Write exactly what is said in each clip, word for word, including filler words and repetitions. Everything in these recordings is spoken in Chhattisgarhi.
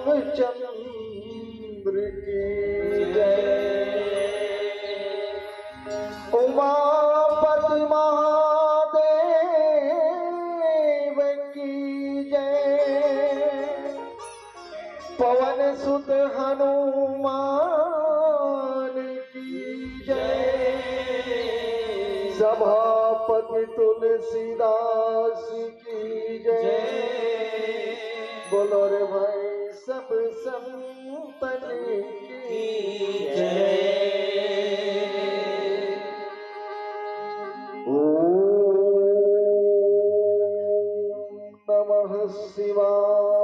चंद्र की जय। उमापति महादेव की जय। पवन सुत हनुमान की जय। सभापति तुलसीदास की जय। बोलो रे भाई, सब संतन की जय। ओम नमः शिवाय।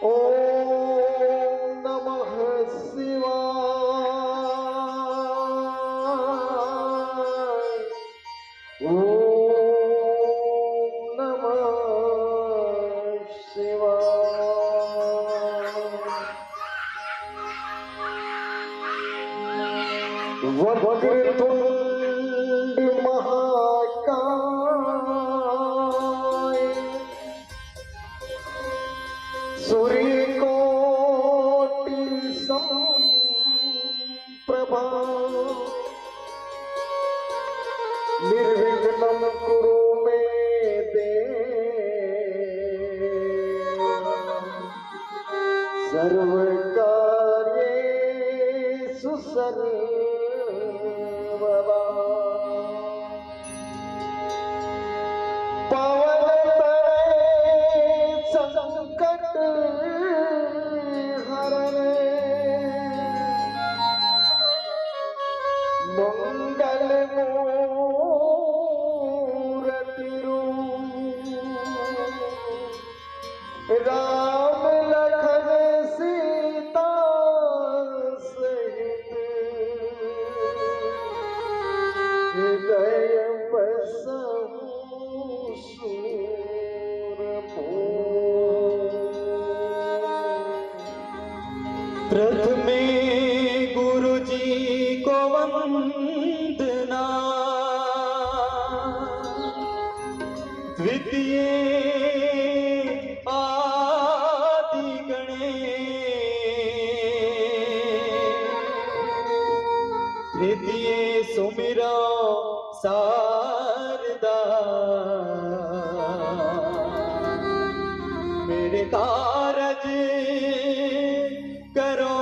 ओम नमः शिवाय। ओम नमः शिवाय। वक्रतुंड महाकाय, सूर्य कोटि समप्रभा, निर्विघ्नं कुरु मे देव, सर्वकार्येषु सर्वदा। पवन तनय संकट हरण, मंगल मूरति रूप। राम लखन सीता सहित, हृदय बसहु सूरपुर। प्रथमे गुरु जी को वंदना, द्वितीये आदि गणेश, तृतीये सुमिरो शारदा। मेरे कारज करो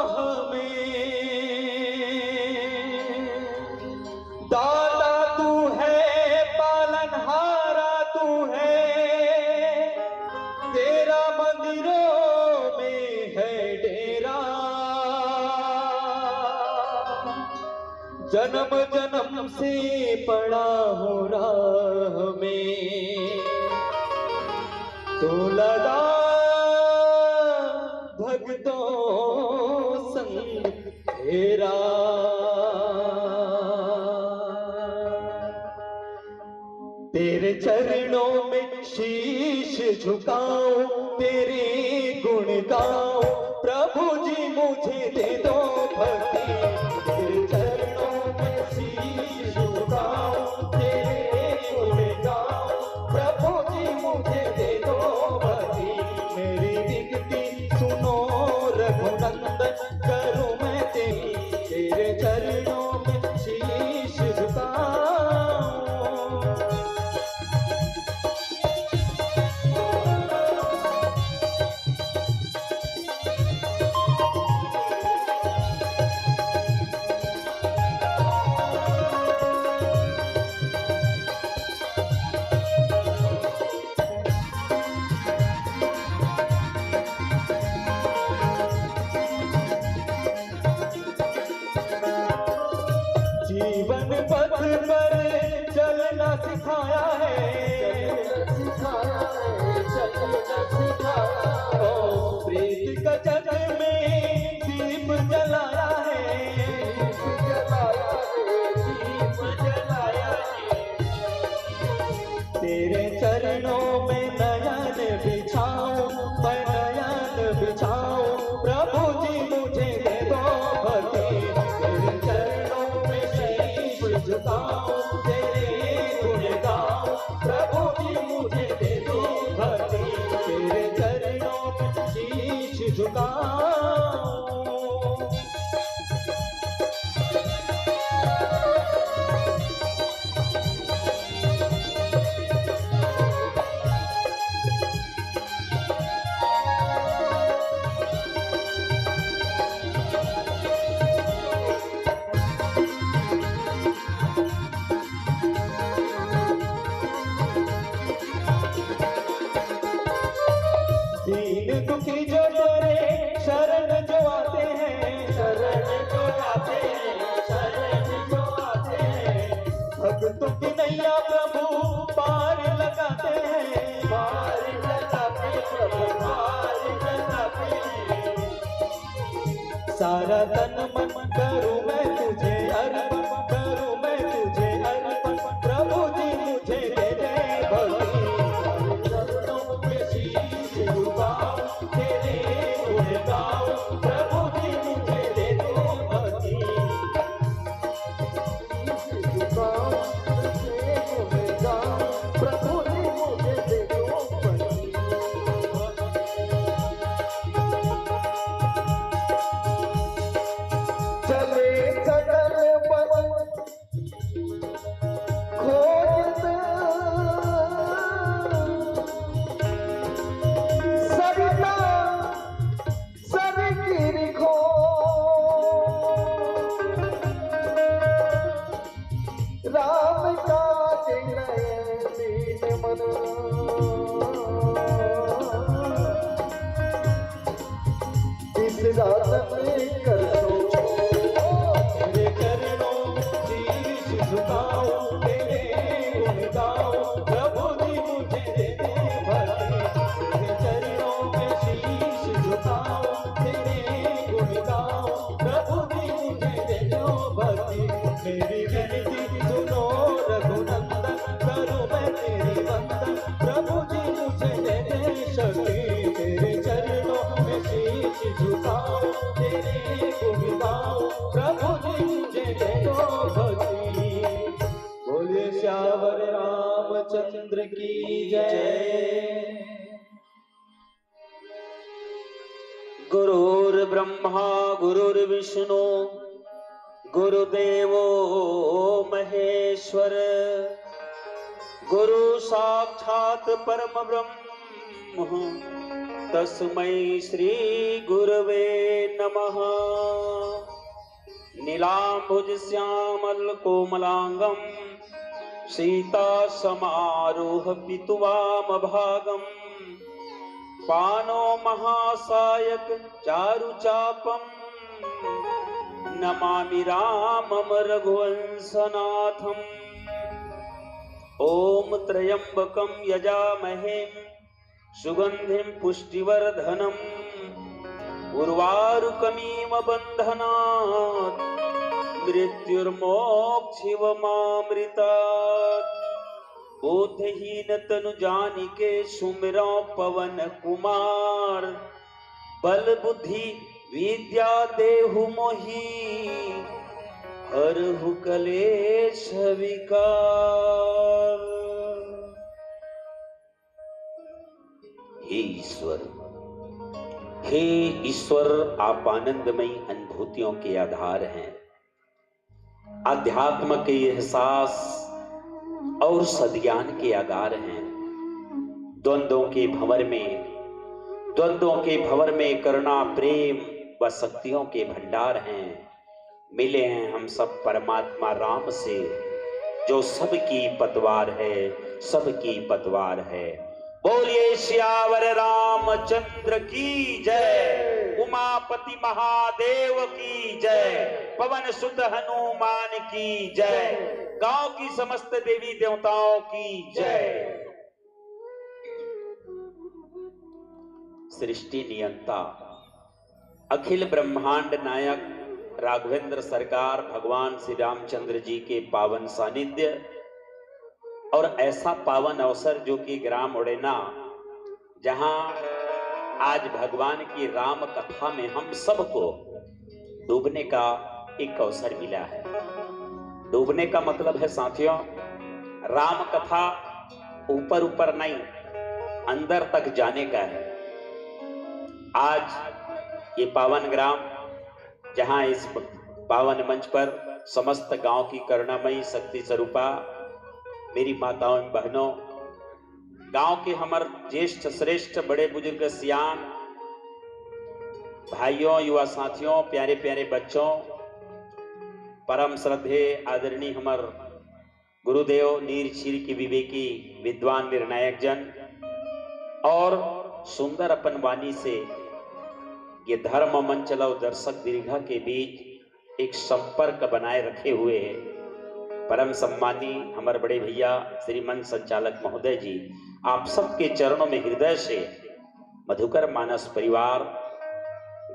हमें। दाता तू है, पालनहारा तू है, तेरा मंदिरों में है डेरा। जन्म जन्म से पड़ा हूँ राह में, तू लगा भक्तों संग तेरा। तेरे चरणों में शीश झुकाऊं, तेरे गुण गाऊं, प्रभु जी मुझे दे दो भक्ति। तेरे चरणों में शीश झुकाऊं, तेरे गुण गाऊं, प्रभु जी मुझे दे दो भक्ति। मेरी विनती सुनो रघुनंदन, करूं मैं तेरी, तेरे चरणों में शीश झुकाऊं। जीवन पथ पर चलना सिखाया है, चलना सिखाया है, चलना सिखाया है। ओ, प्रीत का जग में दीप जलाया है, दीप जलाया है, दीप जलाया है। तेरे चरणों में नयन बिछाऊं, मैं नयन बिछाऊं, प्रभु जी मुझे दे दो भक्ति। तेरे चरणों में शीश झुकाऊं, तेरे गुण गाऊं, प्रभु जी सारा तन मन करूं मैं तुझे अर्पण, करूं मैं तुझे अर्पण, प्रभु जी मुझे दे दे भक्ति। चरणों में शीश झुकाओ, तेरे गुण गाओ, प्रभु जी मुझे दे दे भक्ति।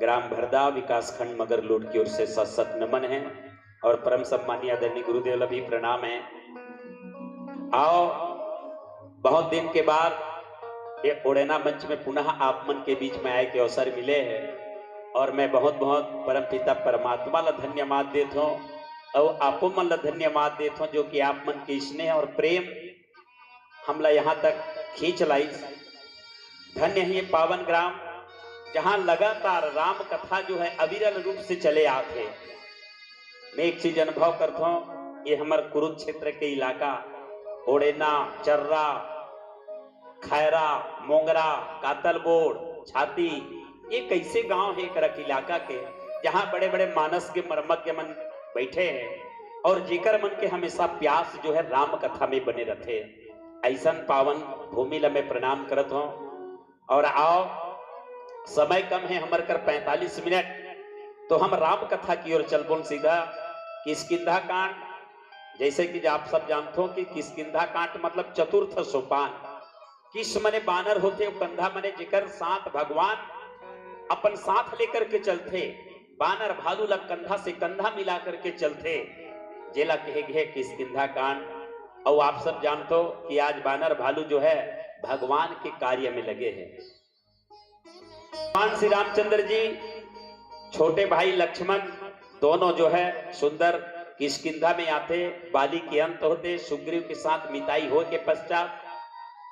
ग्राम भरदा, विकासखंड मगरलोड की ओर से सत सत नमन है और परम सम्मानीय आदरणीय गुरुदेव ला भी प्रणाम है। आओ, बहुत दिन के बाद ये ओड़ेना मंच में पुनः आप मन के बीच में आए के अवसर मिले है और मैं बहुत बहुत परमपिता परमात्मा ला धन्यवाद देत हूँ और आपो मन ला धन्यवाद देत हूँ, जो कि आप मन के स्नेह और प्रेम हमला यहाँ तक खींच लाइस। धन्य है ये पावन ग्राम, जहाँ लगातार राम कथा जो है अविरल रूप से चले आत हे। मैं एक चीज अनुभव करत हूँ, ये हमर कुरुक्षेत्र के इलाका, ओड़ेना, चर्रा, खैरा, मोंगरा, कातलबोड़, छाती, ये कैसे गांव है एक रख इलाका के, जहाँ बड़े बड़े मानस के मर्मज्ञ मन बैठे हैं और जेकर मन के हमेशा प्यास जो है राम कथा में बने रहते। ऐसन पावन भूमि ला मैं प्रणाम करत हूँ। और आओ, समय कम है हमर कर पैंतालीस मिनट, तो हम राम कथा की ओर चलबोन सीधा। किष्किंधा कांड, जैसे कि आप सब जानते हो कि किष्किंधा कांड मतलब चतुर्थ सोपान। किस मने बानर होते, कंधा मने जेकर साथ भगवान अपन साथ लेकर के चलते, बानर भालू ला कंधा से कंधा मिला करके चलते, जेला कहे गए किष्किंधा कांड। और आप सब जानते हो कि आज बानर भालू जो है भगवान के कार्य में लगे हैं। भगवान श्री रामचंद्र जी, छोटे भाई लक्ष्मण, दोनों जो है सुंदर किष्किंधा में आते, बाली के अंत होते, सुग्रीव के साथ मिताई हो के पश्चात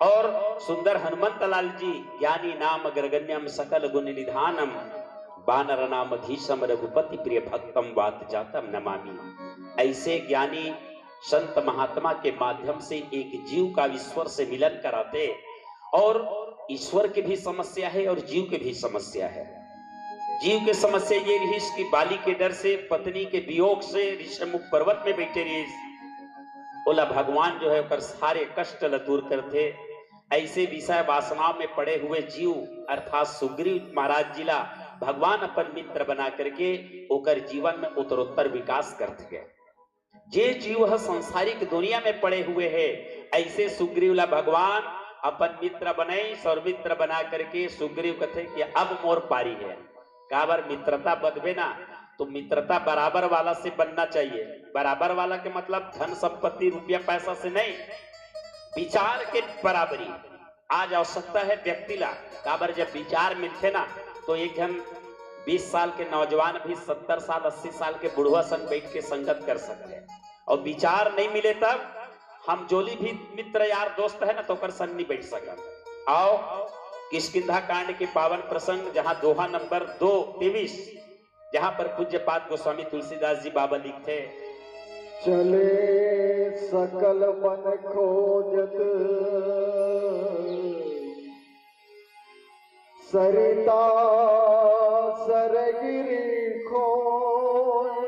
और सुंदर हनुमंत लाल जी, ज्ञानी नाम अग्रगण्यम सकल गुण निधानम, बानर नाम धीशम रघुपति प्रिय भक्तम वात जातम नमामि। ऐसे ज्ञानी संत महात्मा के माध्यम से एक जीव का ईश्वर से मिलन कराते। और ईश्वर की भी समस्या है और जीव की भी समस्या है। जीव की समस्या ये रहीस कि बाली के डर से, पत्नी के वियोग से ऋषमुख पर्वत में बैठे रहीस। ओला भगवान जो है ओकर सारे कष्ट ला दूर करते। ऐसे विषय वासना में पड़े हुए जीव अर्थात सुग्रीव महाराज जी ला भगवान अपन मित्र बना करके ओकर जीवन में उत्तरोत्तर विकास करते गए। जे जीव ह सांसारिक दुनिया में पड़े हुए है, ऐसे सुग्रीव ला भगवान अपन मित्र बनाइस और मित्र बना करके सुग्रीव कथे कि अब मोर पारी है। काबर मित्रता बंधबे ना, तो मित्रता बराबर वाला से बनना चाहिए। बराबर वाला के मतलब धन संपत्ति रुपया पैसा से नहीं, विचार के बराबरी। आज आवश्यकता है व्यक्ति ला, काबर जब विचार मिलथे ना, तो एक झन बीस साल के नौजवान भी सत्तर साल, अस्सी साल के बुढ़वा संग बैठ के संगत कर सकथे। और विचार नहीं मिले तब हम जोली भी मित्र यार दोस्त है ना, तो ओकर संग नहीं बैठ सकत। आओ, किष्किंधा कांड के पावन प्रसंग, जहाँ दोहा नंबर दो तेईस, जहाँ पर पूज्यपाद गोस्वामी तुलसीदास जी बाबा लिखथे, चले सकल बन खोजत सरिता सरगिरी खोज,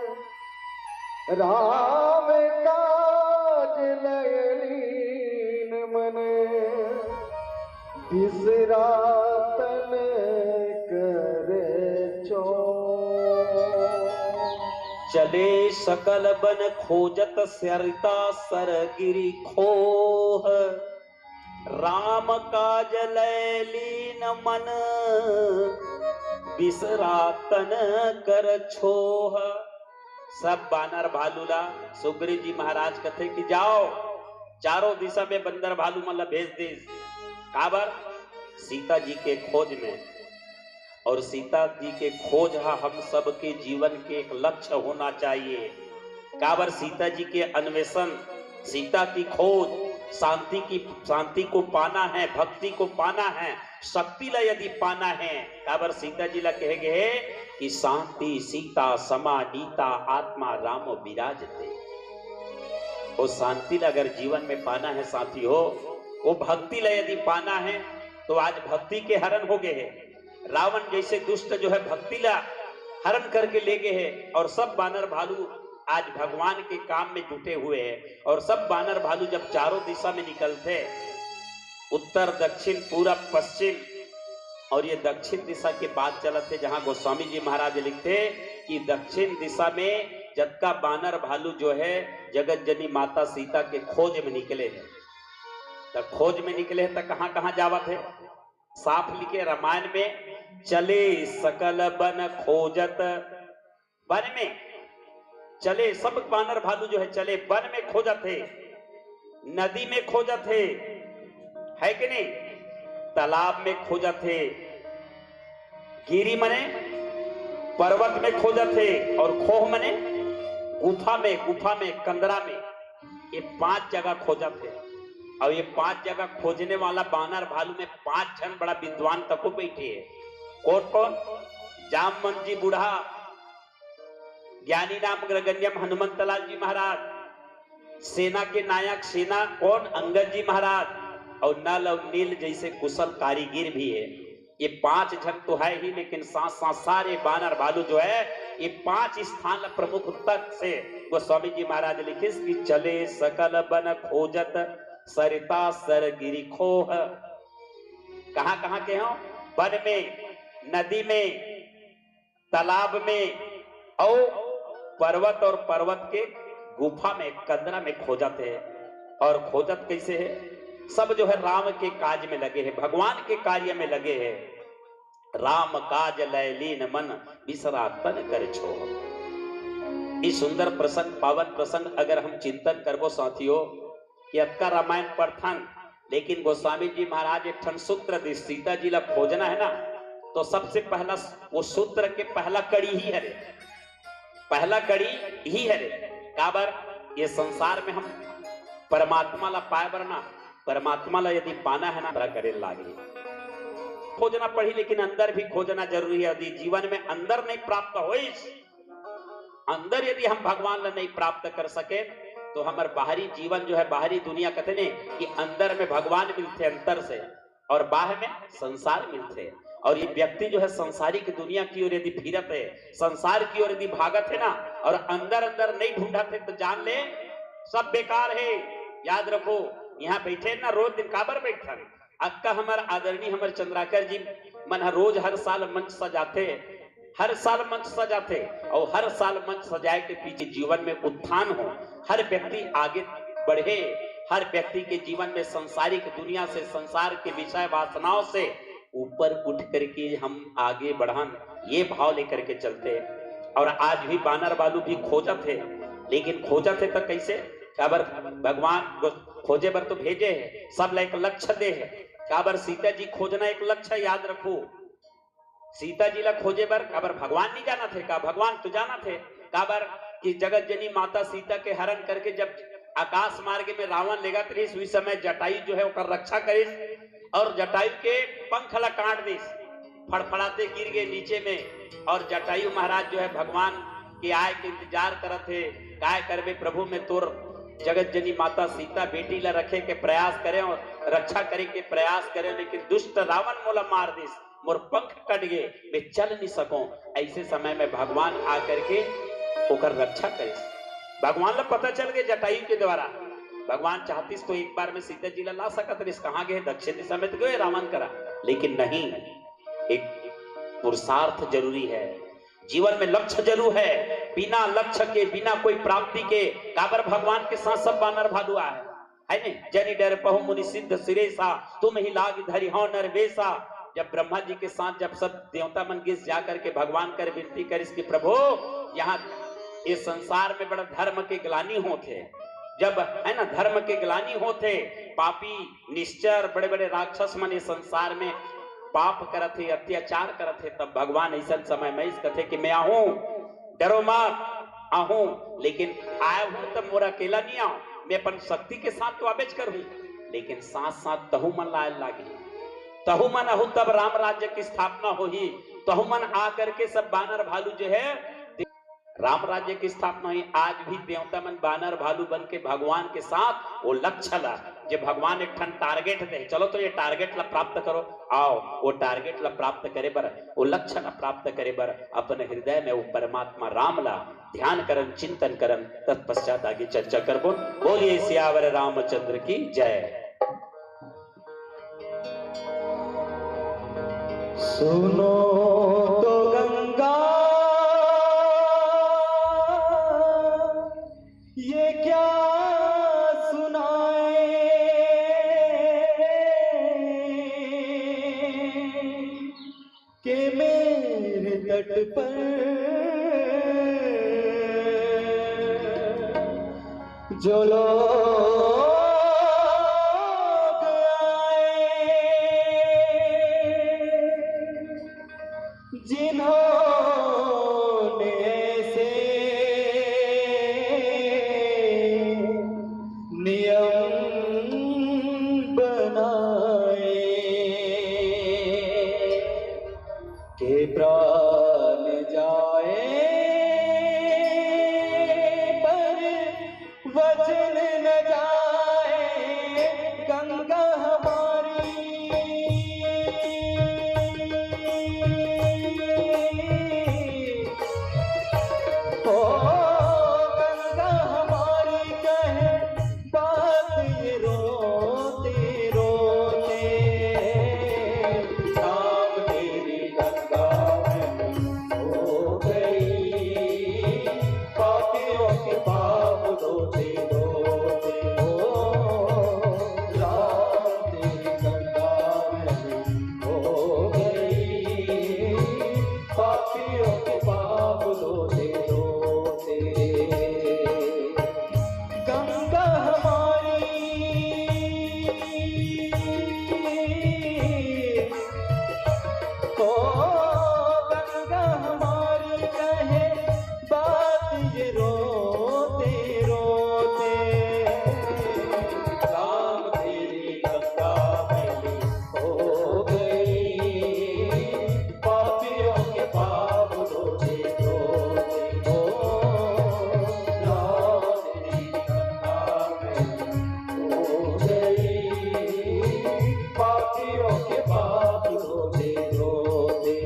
राम काज लय लीन मन बिसरा तन करे चो। चले सकल बन खोजत सरिता सरगिरी खोह, राम काज लय लीन मन बिसरा तन कर छोह। सब बानर भालू ला सुग्रीव जी महाराज कथे कि जाओ, चारों दिशा में बंदर भालू मन ला भेज दीस। काबर? सीता जी के खोज में। और सीता जी के खोज हा हम सबके जीवन के एक लक्ष्य होना चाहिए। काबर? सीता जी के अन्वेषण, सीता की खोज, शांति की, शांति को पाना है, भक्ति को पाना है, शक्ति ला यदि पाना है, काबर सीता जी ला कहे गए कि शांति सीता समा नीता आत्मा राम विराजते। वो शांति ला अगर जीवन में पाना है साथी हो, वो भक्ति ला यदि पाना है, तो आज भक्ति के हरण हो गए हैं। रावण जैसे दुष्ट जो है भक्ति ला हरण करके ले गए हैं और सब बानर भालू आज भगवान के काम में जुटे हुए हैं। और सब बानर भालू जब चारों दिशा में निकलते, उत्तर, दक्षिण, पूरब, पश्चिम, और ये दक्षिण दिशा के बात चलत हे, जहां गोस्वामी जी महाराज लिखते कि दक्षिण दिशा में जतका बानर भालू जो है जगत जनी माता सीता के खोज में निकले हैं। त खोज में निकले हैं त कहां कहां जावत है? साफ लिखे रामायण में चले सकल बन खोजत, वन में चले, सब बानर भालू जो है चले, वन में खोजत हे, नदी में खोजत हे, है कि नहीं? तालाब में खोजत हे, गिरी मने पर्वत में खोजत हे, और खोह मने गुफा में, गुफा में, कंदरा में, ये पांच जगह खोजत हे। और ये पांच जगह खोजने वाला बानर भालू में पांच झन बड़ा विद्वान तको बैठे हे। कौन कौन? जामवंत जी बूढ़ा, ज्ञानी नाम अग्रगण्यम हनुमंतलाल जी महाराज, सेना के नायक सेना कौन? अंगद जी महाराज, और नल और नील जैसे कुशल कारीगर भी है। ये पांच झन तो है ही, लेकिन साथ साथ सारे बानर भालू जो है, ये पांच स्थान ला प्रमुख तक से गोस्वामी जी महाराज लिखिस कि चले सकल बन खोजत सरिता सर गिरी खोह। कहाँ कहाँ के हो? वन में, नदी में, तालाब में, और पर्वत और पर्वत के गुफा में, कंदरा में खोजत हे। और खोजत कैसे हे? सब जो है राम के काज में लगे हे, भगवान के कार्य में लगे हे। राम काज लय लीन मन बिसरा तन कर छोह। ई सुंदर प्रसंग, पावन प्रसंग अगर हम चिंतन करबो साथियों, कि अतका रामायण पढ़थन, लेकिन गोस्वामी जी महाराज एक ठन सूत्र दिस, सीता जी ला खोजना है ना, तो सबसे पहला वो सूत्र के पहला कड़ी ही हरे, पहला कड़ी ही हरे। काबर? ये संसार में हम परमात्मा ला पाए बर ना, परमात्मा ला यदि पाना है ना, बड़ा करे लागे, खोजना पड़ी, लेकिन अंदर भी खोजना जरूरी है। यदि जीवन में अंदर नहीं प्राप्त होइस, अंदर यदि हम भगवान ला नहीं प्राप्त कर सके, तो हमर बाहरी जीवन जो है, बाहरी दुनिया, कहते नहीं कि अंदर में भगवान मिलथे अंतर से, और बाहर में संसार मिलथे। और ये व्यक्ति जो है, संसारिक दुनिया की ओर यदि फिरत है, संसार की ओर यदि भागत है ना, और अंदर अंदर नहीं ढूंढत है, तो जान ले, सब बेकार है। याद रखो, यहाँ बैठे ना, रोज दिन काबर बैठन? अक्का हमर आदरणीय हमर चंद्राकर जी मन ह रोज हर साल मंच सजाथे, हर साल मंच सजाथे, और हर साल मंच सजाए के पीछे जीवन में उत्थान हो, हर व्यक्ति आगे बढ़े, हर व्यक्ति के जीवन में संसारिक दुनिया से, संसार के विषय वासनाओं से ऊपर उठ करके हम आगे बढ़न, ये भाव लेकर के चलते। और आज भी बानर बालू भी खोजत है, लेकिन खोजत है तो कैसे? काबर? भगवान खोजे बर तो भेजे है, सब ला एक लक्ष्य दे है। काबर? सीता जी खोजना एक लक्ष्य, याद रखो। सीता जी ला खोजे बर काबर भगवान नहीं जाना थे का? भगवान तो जाना थे। काबर कि जगत जनी माता सीता के हरण करके जब आकाश मार्ग में रावण लेगत रहिस, उस समय जटायु जो है ओकर रक्षा करिस और जटायु के पंख ला काट दिस, फड़फड़ाते गिर गए नीचे में। और जटायु महाराज जो है भगवान के आए के इंतजार करत हे, काय करबे प्रभु, मैं तोर जगत जनी माता सीता बेटी ला रखे के प्रयास करे और रक्षा करे के प्रयास करे, लेकिन दुष्ट रावण मोला मार दिस, मोर पंख कट गए, मैं चल नहीं सकूं। ऐसे समय में भगवान आकर के ओकर रक्षा करे। भगवान ला पता चल गए जटायु के द्वारा। भगवान चाहतिस तो एक बार में सीता जी ला ला सकत रहिस, कहाँ गए? दक्षिण दिशा में तो गए रावण करा, लेकिन नहीं, एक पुरुषार्थ जरूरी है, जीवन में लक्ष्य जरूर है। बिना लक्ष्य के, बिना कोई प्राप्ति के, काबर भगवान के साथ सब बानर भालू आए, है नहीं? जनि डरपहु मुनि सिद्ध सिरेसा, तुम ही लाग धरि हौ नर वेसा। जब ब्रह्मा जी के साथ जब सब देवता मन गिस जा करके भगवान कर विनती करिस कि प्रभु, यहाँ इस संसार में बड़ा धर्म के ग्लानि होथे, जब, है ना, धर्म के ग्लानि होथे, पापी निश्चर बड़े बड़े राक्षस मन इस संसार में पाप करत हे, अत्याचार करत हे, तब भगवान ऐसन समय में इस कथे कि मैं आहूं, डरो मत, आहूं, लेकिन आए हूं तब मोर अकेला नहीं आऊं, मैं अपन शक्ति के साथ तो आबेच करहूं, लेकिन साथ साथ तहु मन ला आए लागी, तहु मन आहू तब राम राज्य की स्थापना होही, तहु मन आ करके सब बानर भालू जो है राम राज्य की स्थापना होही। आज भी देवता मन बानर भालू बन के भगवान के साथ वो लक्ष्य ला, जे भगवान एक ठन टारगेट दे, चलो तो ये टारगेट ला प्राप्त करो, आओ वो टारगेट ला प्राप्त करे बर, वो लक्ष्य ला प्राप्त करे बर अपन हृदय में वो परमात्मा राम ला ध्यान करन, चिंतन करन, तत्पश्चात आगे चर्चा करबो। बोलिए सियावर रामचंद्र की जय। सुनो तो गंगा, ये क्या सुनाए? के मेरे तट पर जो लोग आए, जिन्होंने ऐसे नियम बनाए के प्राण जाए पर वचन न जाए गंगा हमारी। ओ गंगा हमारी कहे बात ये रोते रोते। राम तेरी गंगा में हो गई, पापियों के पाप धोते धोते। ओ राम तेरी गंगा में हो गई, पापियों के पाप धोते धोते। गंगा हमारी, ओ गंगा हमारी कहे बात ये रोते रोते। राम तेरी गंगा मैली हो गई, पापियों के पाप धोते धोते। ओ राम तेरी गंगा मैली हो गई, पापियों के पाप धोते धोते।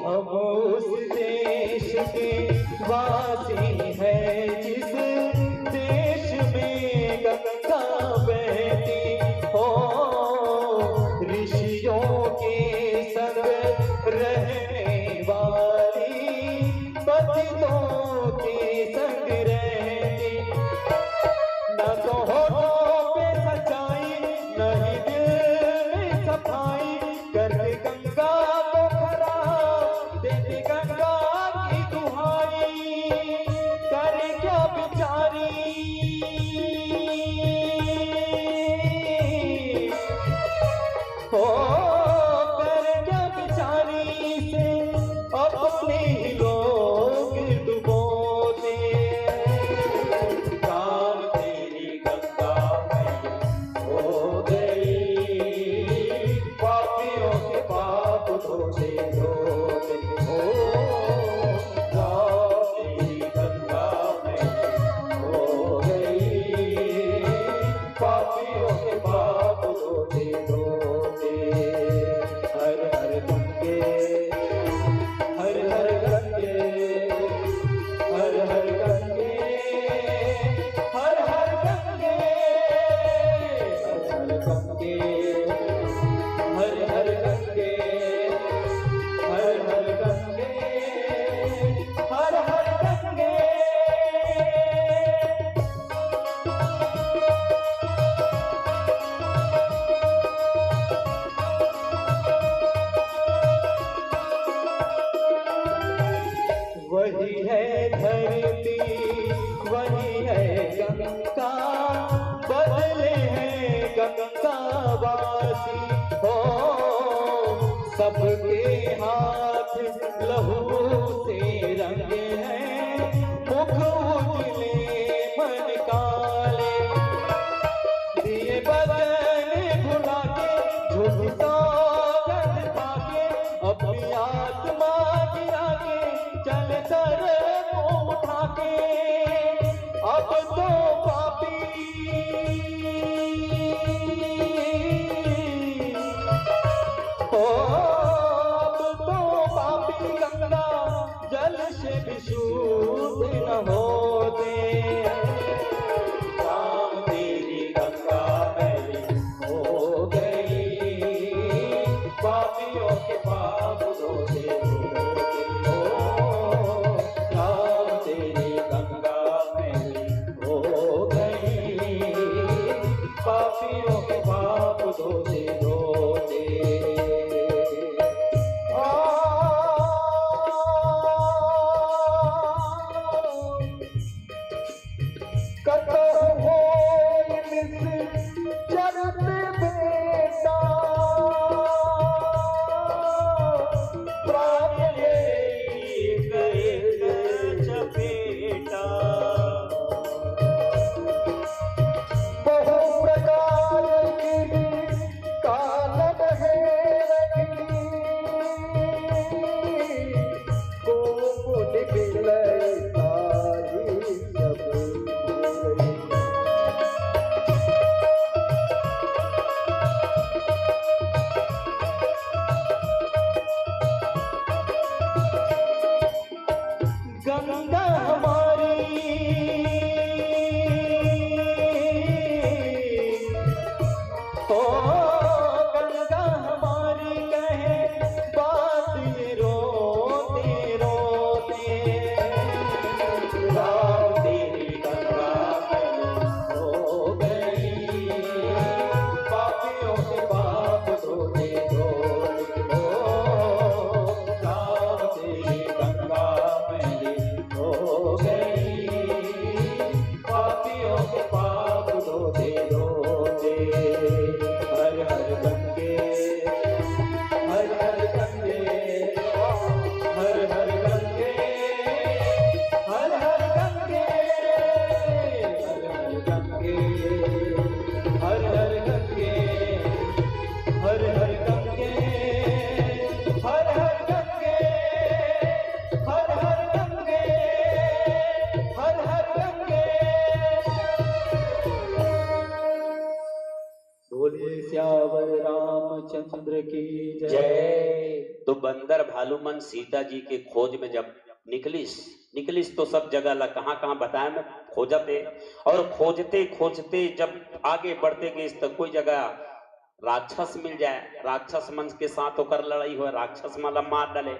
हम उस देश के वासी हैं जिस देश में गंगा बहती हो, ऋषियों के संग रहने वाली, पतितों के संग रहती। न तो होठों पे सच्चाई, न ही दिल में सफाई, करके गंगा को खरा, देती गंगा की दुहाई, करे क्या बेचारी। हो कर क्या बेचारी से अपने ही लोग डुबोते। राम तेरी गंगा मैली हो गई, पापियों के पाप धोते धोते। ओ राम तेरी गंगा मैली हो गई, पापियों के पाप धोते धोते। हर हर गंगे, हर हर गंगे, हर हर गंगे, हर हर गंगे, हर हर गंगे, हर हर गंगे, हर हर गंगे, हर हर गंगे। वही है धरती, वही है गंगा, बदले हैं गंगा वासी। हो सबके हाथ लहू से रंगे हैं, मुख उजले मन काले। दिए बदन भुला के, झूठी सौगंध खा के, अपनी आत्मा गिरा के, चल सर को उठा के। अब तो पापी चंद्र की जय। तो बंदर भालू मन सीता जी के खोज में जब निकलिस, निकलिस तो सब जगह ला कहाँ कहाँ बताया मैं खोजत हे, और खोजते खोजते जब आगे बढ़ते गइस तो कोई जगह राक्षस मिल जाए, राक्षस मन के साथ ओकर लड़ाई होए, राक्षस मन ला मार डाले।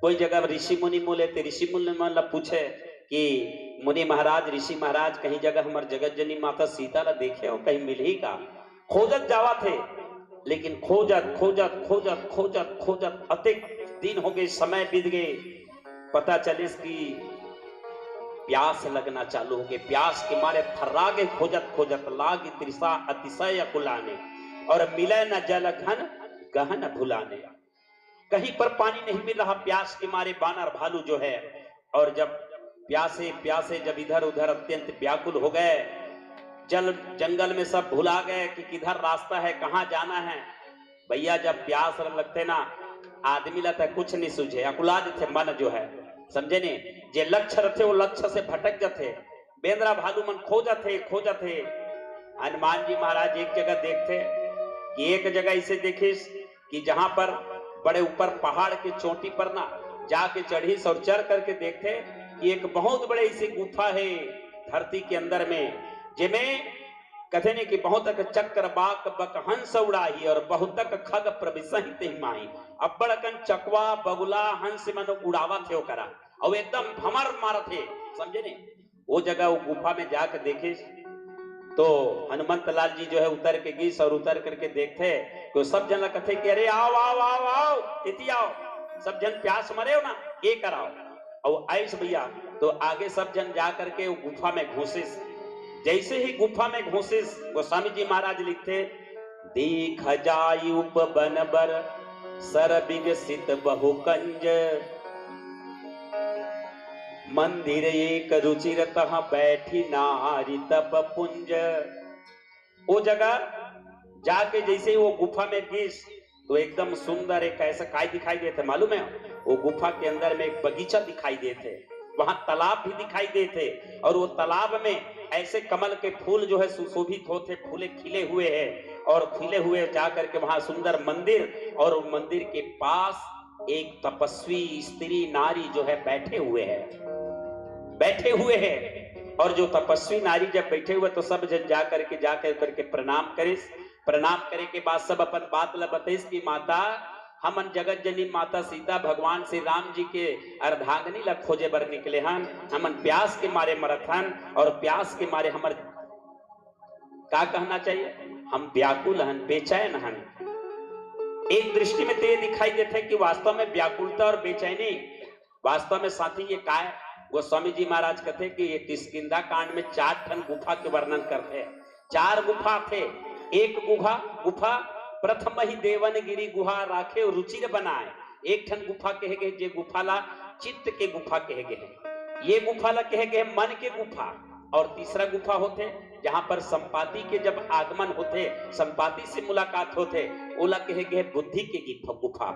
कोई जगह ऋषि मुनि मिले तो ऋषि मुनि मन ला पूछे कि मुनि महाराज, ऋषि महाराज, कहीं जगह हमर जगत जननी माता सीता ला देखे हो, कहीं मिलही का? खोजत जावत हे, लेकिन खोजत खोजत खोजत खोजत खोजत अतेक दिन हो गए, समय बीत गए, पता चलिस कि प्यास लगना चालू हो गए। प्यास के मारे थर्रा गए, खोजत खोजत लागी तृषा अतिशय अकुलाने, और मिले न जल घन गहन भुलाने। कहीं पर पानी नहीं मिल रहा, प्यास के मारे बानर भालू जो है, और जब प्यासे प्यासे जब इधर उधर अत्यंत व्याकुल हो गए, जल जंगल में सब भुला गए कि किधर रास्ता है, कहाँ जाना है। भैया, जब प्यास लगथे ना, आदमी ला तो कुछ नहीं सूझे, अकुला जथे मन जो है, समझे नहीं? जे लक्ष्य रथे वो लक्ष्य से भटक जथे। बेंदरा भालू मन खोजत हे, खोजत हे। हनुमान जी महाराज एक जगह देखथे कि एक जगह इसे देखिस कि जहां पर बड़े ऊपर पहाड़ के चोटी पर ना जाके चढ़िस और चढ़ करके देखथे कि एक बहुत बड़े इसे गुफा है धरती के अंदर में, जेमे कथे ने कि बहुतक चक्र बाक बक हंस उड़ाही और बहुतक खग प्रविशहि तेहि माही। अब्बड़ अकन चकवा, बगुला, हंस मन उड़ावत हे ओकरा, अउ एकदम भमर मारत हे, समझे ने? वो जगह वो गुफा में जाके देखिस तो हनुमंत लाल जी जो है उतर के गिस और उतर करके देखथे तो सब जन ला कथे कि अरे आओ, आओ, आओ, आओ, एती आओ, सब जन प्यास मरे हो ना, ये कराओ। अउ आइस भैया, तो आगे सब जन जा करके वो गुफा में घुसिस। जैसे ही गुफा में घुसिस, गोस्वामी जी महाराज लिखथे, देख जाई उपवन बर सर विकसित बहु कंज, मंदिर एक रुचिर तह बैठी नारी तप पुंज। वो जगह जाके जैसे ही वो गुफा में गिस तो एकदम सुंदर एक ऐसा काय दिखाई देथे मालूम है? वो गुफा के अंदर में एक बगीचा दिखाई देथे, वहां तालाब भी दिखाई देथे, और वो तालाब में ऐसे कमल के फूल जो है सुशोभित होथे, फूले खिले हुए हैं, और खिले हुए जा करके वहां सुंदर मंदिर, और मंदिर के पास एक तपस्वी स्त्री नारी जो है बैठे हुए हैं, बैठे हुए हैं। और जो तपस्वी नारी जब बैठे हुए तो सब जन जा करके, जा कर करके प्रणाम करिस। प्रणाम करे के बाद सब अपन बात ला बतइस कि माता, हमन जगत जननी माता सीता भगवान श्री राम जी के अर्धांगिनी ला खोजे बर निकले हन, हमन प्यास के मारे मरत हन और प्यास के मारे हमर का कहना चाहिए, हम व्याकुल हन, बेचैन हन। एक दृष्टि में तो ये दिखाई देथे कि वास्तव में व्याकुलता और बेचैनी वास्तव में साथी ये काय? गोस्वामी जी महाराज कथे कि ये किष्किंधा कांड में चार ठन गुफा के वर्णन करथे। चार गुफा थे। एक गुफा, गुफा प्रथम ही देवन गिरी गुहा राखे रुचिर बनाए। एक ठन गुफा कहे गए, जे गुफा ला चित्त के गुफा कहे गए हे। ये गुफा ला कहे गए मन के गुफा। और तीसरा गुफा होथे, जहां पर संपाति के जब आगमन होथे, संपाति से मुलाकात होथे, ओला कहे गए बुद्धि के गिफ-, गुफा।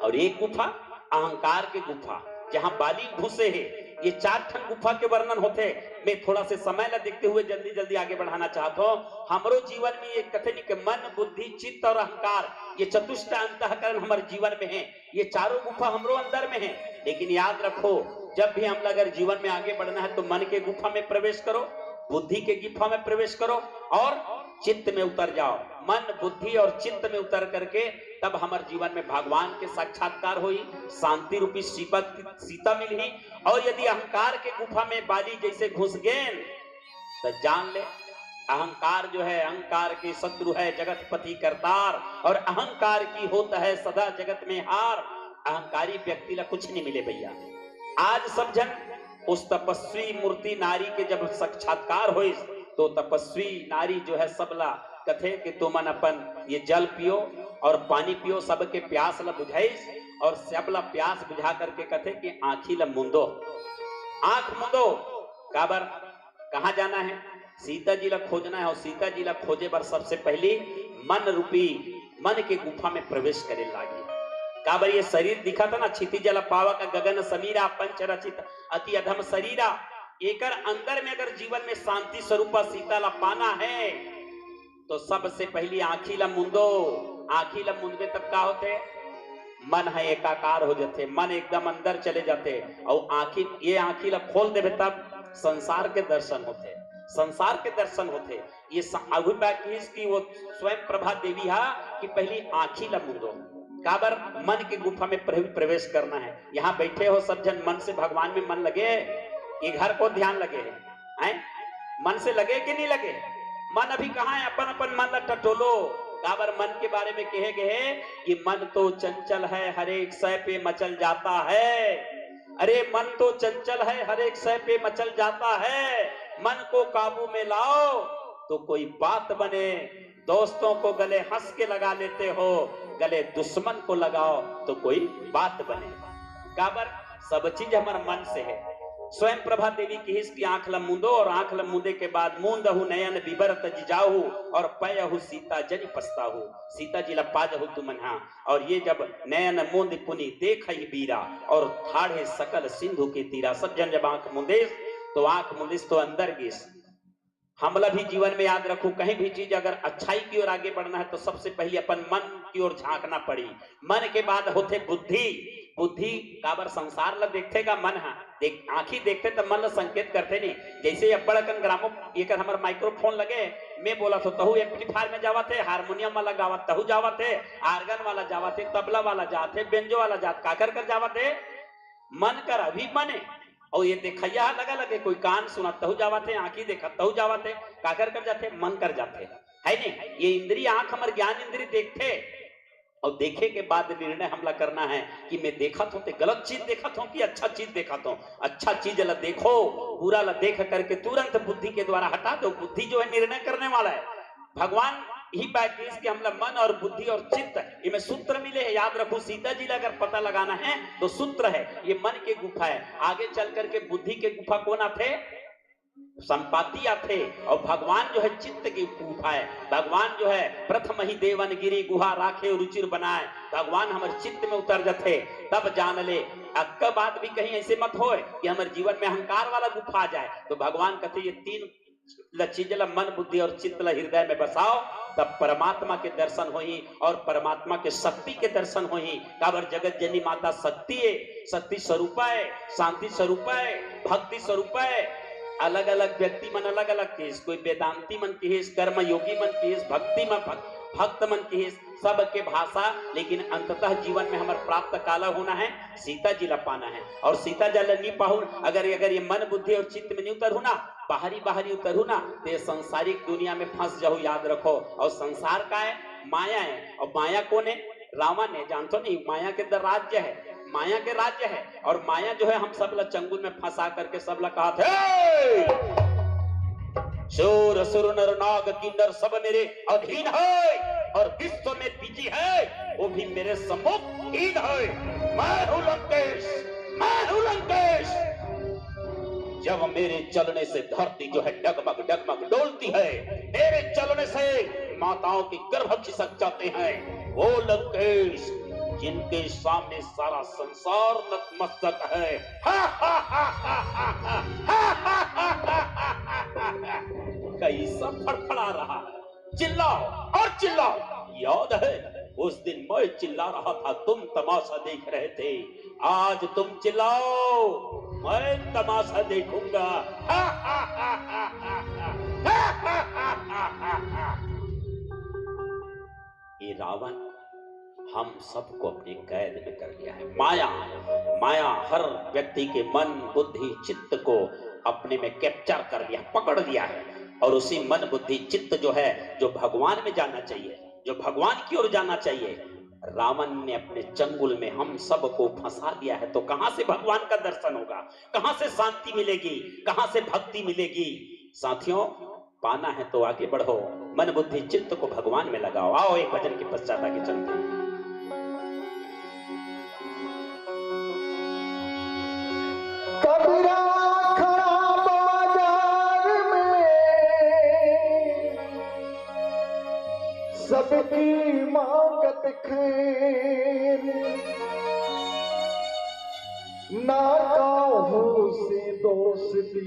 और एक गुफा अहंकार के गुफा, जहां बाली घुसे हे। ये चार ठन गुफा के वर्णन होथे। मैं थोड़ा से समय ला देखते हुए जल्दी जल्दी आगे बढ़ाना चाहत हूं। हमरो जीवन में ये कथे नहीं कि मन, बुद्धि, चित्त और अहंकार, ये चतुष्ट अंतःकरण हमर जीवन में है। ये चारों गुफा हमरो अंदर में है, लेकिन याद रखो, जब भी हम अगर जीवन में आगे बढ़ना है तो मन के गुफा में प्रवेश करो, बुद्धि के गुफा में प्रवेश करो और चित्त में उतर जाओ। मन, बुद्धि और चित्त में उतर करके तब हमर जीवन में भगवान के साक्षात्कार होई, शांति रूपी सीपत, सीता मिलही। और यदि अहंकार के गुफा में बाली जैसे घुस गेन, तो जान ले, अहंकार जो है, अहंकार के शत्रु है जगतपति करतार, और अहंकार की होत है सदा जगत में हार। अहंकारी व्यक्ति ला कुछ नहीं मिले भैया। आज सब जन उस तपस्वी मूर्ति नारी के जब साक्षात्कार होइस, तो तपस्वी नारी जो है सबला कथे कि तुमन अपन ये जल पियो और पानी पियो, सबके प्यास ला बुझाइस और सबला प्यास बुझा करके कथे कि आंखी ला मुंदो, आंख मुंदो। काबर, कहाँ जाना है? सीता जी ला खोजना है, और सीता जी ला खोजे बर सबसे पहली मन रूपी, मन के गुफा में प्रवेश करे लागी। काबर ये शरीर दिखत हे ना, क्षितिज ला पावक गगन समीरा, पंच रचित अति अधम शरीरा। एकर अंदर में अगर जीवन में शांति स्वरूपा सीता ला पाना है, तो सबसे पहली आंखी ला मुंदो, आंखी ला मूंदबे तब का होथे? मन ह एकाकार हो जाथे, मन एकदम अंदर चले जाथे। अउ आंखी, ये आंखी ला खोल देबे तब संसार के दर्शन होथे, संसार के दर्शन होथे। ये स-, अभी बात किहिस कि वो स्वयं प्रभा देवी हा कि पहली आंखी ला मूंदो, काबर मन के गुफा में प्रभु प्रवेश करना है। यहाँ बैठे हो सब झन, मन से भगवान में मन लगे, ये घर को ध्यान लगे है, हैं? मन से लगे कि नहीं लगे? मन अभी कहाँ है? अपन अपन मन ला टटोलो। काबर मन के बारे में कहे गए है कि मन तो चंचल है, हर एक शय पे मचल जाता है। अरे मन तो चंचल है, हर एक शय पे मचल जाता है। मन को काबू में लाओ तो कोई बात बने। दोस्तों को गले हंस के लगा लेते हो, गले दुश्मन को लगाओ तो कोई बात बने। काबर? सब चीज हमर मन से है। स्वयं प्रभा देवी किहिस कि आंख ल मूंदो और आंख ल मूंदे के बाद मूंदहु नयन बिबर तजि जाहु और पयहु सीता जनि पछताहु। सीता जी ल पा जहु तुमन हा। और ये जब नयन मूंद पुनि देखहि बीरा और ठाढ़े सकल सिंधु के तीरा, सब झन जब आंख मूंदेस तो आंख मूंदेस तो अंदर गिस। हमला भी जीवन में याद रखू, कहीं भी चीज अगर अच्छाई की ओर आगे बढ़ना है तो सबसे पहले अपन मन की ओर झांकना पड़ी। मन के बाद होथे बुद्धि। बुद्धि काबर? संसार ला देखथे का मन हा, देख, आंखी देखथे त मन ला संकेत करथे नहीं। जैसे अब्बड़ अकन ग्रामो, एकर हमर माइक्रोफोन लगे, मैं बोलत हो तहू एम्पलीफायर में जावत है, हारमोनियम वाला गावत तहू जावत है, आर्गन वाला जावत है, तबला वाला जात है, बेंजो वाला जात, काकर कर जावत है? मन कर अभी मने। और ये देखैया हा लगा लगे, कोई कान सुनत तहू जावत है, आंखी देखत तहू जावत है, काकर कर जाथे? मन कर जाथे, है नहीं? ये इंद्री, आंख हमर ज्ञान इंद्री देखथे, और देखे के बाद निर्णय हमला करना है कि मैं देखत हूं ते गलत चीज देखत हूं कि अच्छा चीज देखत हूं। अच्छा चीज ला देखो, बुरा ला देख करके तुरंत बुद्धि के द्वारा हटा दो। बुद्धि जो है निर्णय करने वाला है। भगवान ही बात किहिस कि हमला मन और बुद्धि और चित्त, ये में सूत्र मिले है, याद रखू। सीता जी ला अगर पता लगाना है तो सूत्र है, ये मन के गुफा है। आगे चल करके बुद्धि के गुफा कौन आथे? संपाति आथे। और भगवान जो है चित्त के गुफा है। भगवान जो है प्रथम ही देवन गिरी गुहा राखे रुचिर बनाए। भगवान हमर चित्त में उतर जाथे, तब जान ले। अक्का बात भी कहीं ऐसे मत होए कि हमर जीवन में अहंकार वाला गुफा आ जाए। तो भगवान कथे ये तीन ल-, चीज ला, मन, बुद्धि और चित्त ला हृदय में बसाओ, तब परमात्मा के दर्शन होही और परमात्मा के शक्ति के दर्शन होही। काबर? जगत जननी माता शक्ति है, शक्ति स्वरूपा है, शांति स्वरूपा है, भक्ति स्वरूपा है। अलग-अलग व्यक्ति मन अलग-अलग किहिस, कोई वेदांती मन किहिस, कर्मयोगी मन किहिस, भक्ति मन, भक-, भक्त मन किहिस, सबके भाषा, लेकिन अंततः जीवन में हमर प्राप्त काला होना है, सीता जी ला पाना है। और सीता जी ला नहीं पाहू, अगर, अगर ये मन, बुद्धि और चित्त में नहीं उतरहू ना, बाहरी, बाहरी उतरहू ना, तो ये सांसारिक दुनिया में फंस जाहू, याद रखो। और संसार का है? माया है। और माया कौन है? रावण है। जानते हो नहीं, माया के अंदर राज्य है, माया के राज्य है। और माया जो है हम सब ला चंगुल में फंसा करके सब ला कहा थे, चोर असुर नर नाग किन्नर सब मेरे अधीन है और विश्व में बिजी है, वो भी मेरे सम्मुख हीन है। मैं हूँ लंकेश, मैं हूँ लंकेश। जब मेरे चलने से धरती जो है डगमग डगमग डोलती है, मेरे चलने से माताओं के गर्भ खिसक जाते हैं, वो लंकेश जिनके सामने सारा संसार नतमस्तक है। कैसा फड़फड़ा रहा है, चिल्लाओ और चिल्लाओ। याद है उस दिन मैं चिल्ला रहा था, तुम तमाशा देख रहे थे। आज तुम चिल्लाओ, मैं तमाशा देखूंगा। ये रावण हम सबको अपनी कैद में कर लिया है। माया, माया हर व्यक्ति के मन, बुद्धि, चित्त को अपने में कैप्चर कर लिया, पकड़ लिया है। और उसी मन, बुद्धि, चित्त जो है, जो भगवान में जाना चाहिए, जो भगवान की ओर जाना चाहिए, रावण ने अपने चंगुल में हम सबको फंसा दिया है। तो कहां से भगवान का दर्शन होगा, कहां से शांति मिलेगी, कहां से भक्ति मिलेगी? साथियों, पाना है तो आगे बढ़ो, मन, बुद्धि, चित्त को भगवान में लगाओ। आओ, एक भजन के पश्चात आगे चलते हैं। कबीरा खड़ा बाजार में, सबकी मांगत खैर, ना काहू से दोस्ती,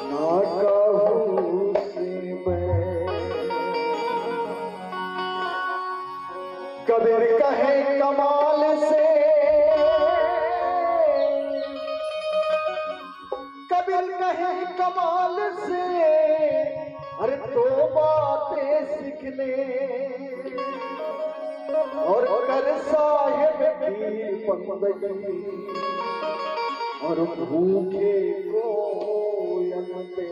ना काहू से बैर। कबीर कहे कमाल से, कबीर कहे कमाल से, अरे तो बातें सीख ले और कर साहेब की बंदगी और भूखे को अन्न दे।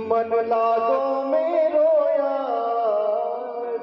मन लागो मेरो या